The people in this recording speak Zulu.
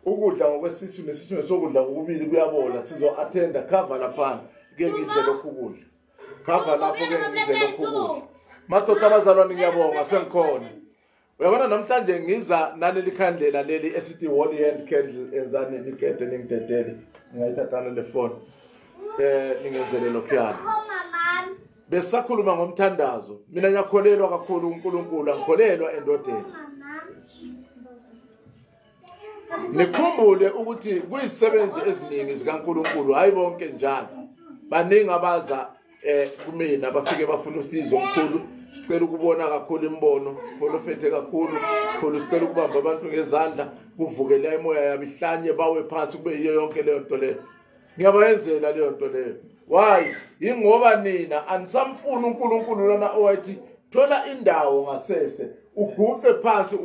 Ukudla ngokwesisu nesisu ngesokudla kokubili kuyabola. Sizo-attenda cover laphana ke ngidle lokhu kudla. Cover lapho ke ngidle lokhu kudla. Madoda abazalwane ngiyabonga sengikhona. Uyabona namhlanje ngiza naleli khandlela leli esithi holy hand candle enzani nikede ningidedele. Ngingayithathana le phone. Ningenzele lokhuyana. Besakhuluma ngomthandazo. Mina ngiyakholelwa kakhulu uNkulunkulu, angikholelwa endodeni. Nikhumbule ukuthi kuyisebenzi eziningi zikaNkulunkulu, hayi bonke njalo. Baningi abaza kumina bafike bafuna usizo omkhulu. Sicela ukubona kakhulu imbono, siprofethe kakhulu, khulu sicela ukubamba abantu ngezandla, kuvukele imoya yabo ihlanye bawe phansi kube yiyo yonke leyo nto leyo. Ngiyabayenzela leyo nto leyo. Why? Ingoba nina anisamfuni uNkulunkulu lona owathi thola indawo ngasese uguqe phansi.